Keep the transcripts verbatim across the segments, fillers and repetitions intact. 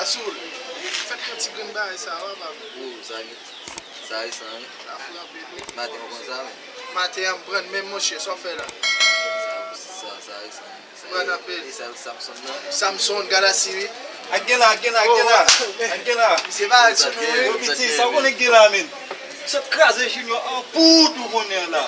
Asoul, fè m yon ti grenn bagay sa, wè, pa vre. Ou, sa gen. Sa resan, wi. Sa frape tou. Maten, ou konn sa, wi. Maten an, m pran menm, monchè, sa w fè la? Sa, sa, sa resan. Pran anpil. E sa, Samson nan? Samson, gad asi, wi. Ak gen la, ak gen la, ak gen la. Ak gen la. Misye pa sou nou, wi. Yo, piti, sa w konnen gen la, menm? Misye kraze Junior an poud, ou konnen la.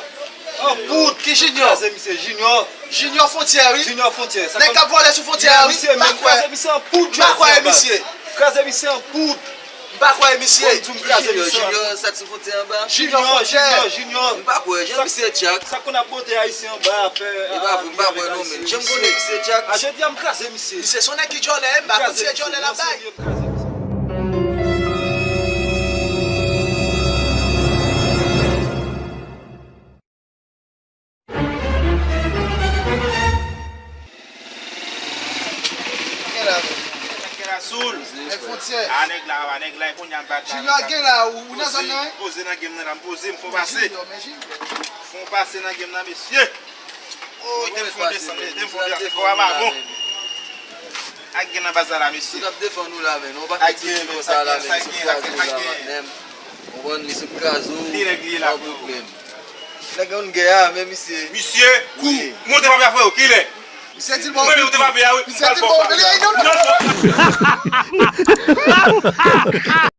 An poud. Ki Junior? Kraze misye, Junior. Junior Fwontyè, wi. Junior Fwontyè. Nèg k ap vòlè sou fwontyè a, wi. M pa kwè. Misye, men kraze misye an poud. M pa kwè misye. Kraze misye an poud. M pa kwè misye. Bon, di m kraze misye. Junior, sa t sou fwontyè anba? Junior Fwontyè. Junior, Junior. M pa kwè, jan misye tchak. Sa konn ap bote ayisyen anba, fè. E pa vre, m pa kwè non, men. Jan m konnen misye tchak. A jodi a, m kraze misye. Misye se yon nèg ki djòlè, m pa konn si se djòlè l ap bay. M kraze misye. Gen la, men. Nèg gen la soul. Nèg fwontyè. A, nèg la, a, nèg la, e kounye a m bat la. Junior gen la, ou, ou nan zòn nan, wi? Poze nan game nan la, m poze, m fon pase. Junior, men Junior. Fon pase nan game nan, mesye. Oh, te m fon desann, te m fon desann, fò a pa bon. Ak gen nan baz la, la, mesye. Sou t ap defann ou la, men. Ou pa fè ti fi konsa la, men. Sou kraze ou la, men. Ou konn li sou kraze ou, li règle la, nan pwoblèm. Nèg yon gè a, men misye. Misye, kou. Wi. Monte papye a, frè, kilè? Misye di l bon. Mwen, monte papye a, wi. Misye di l bon.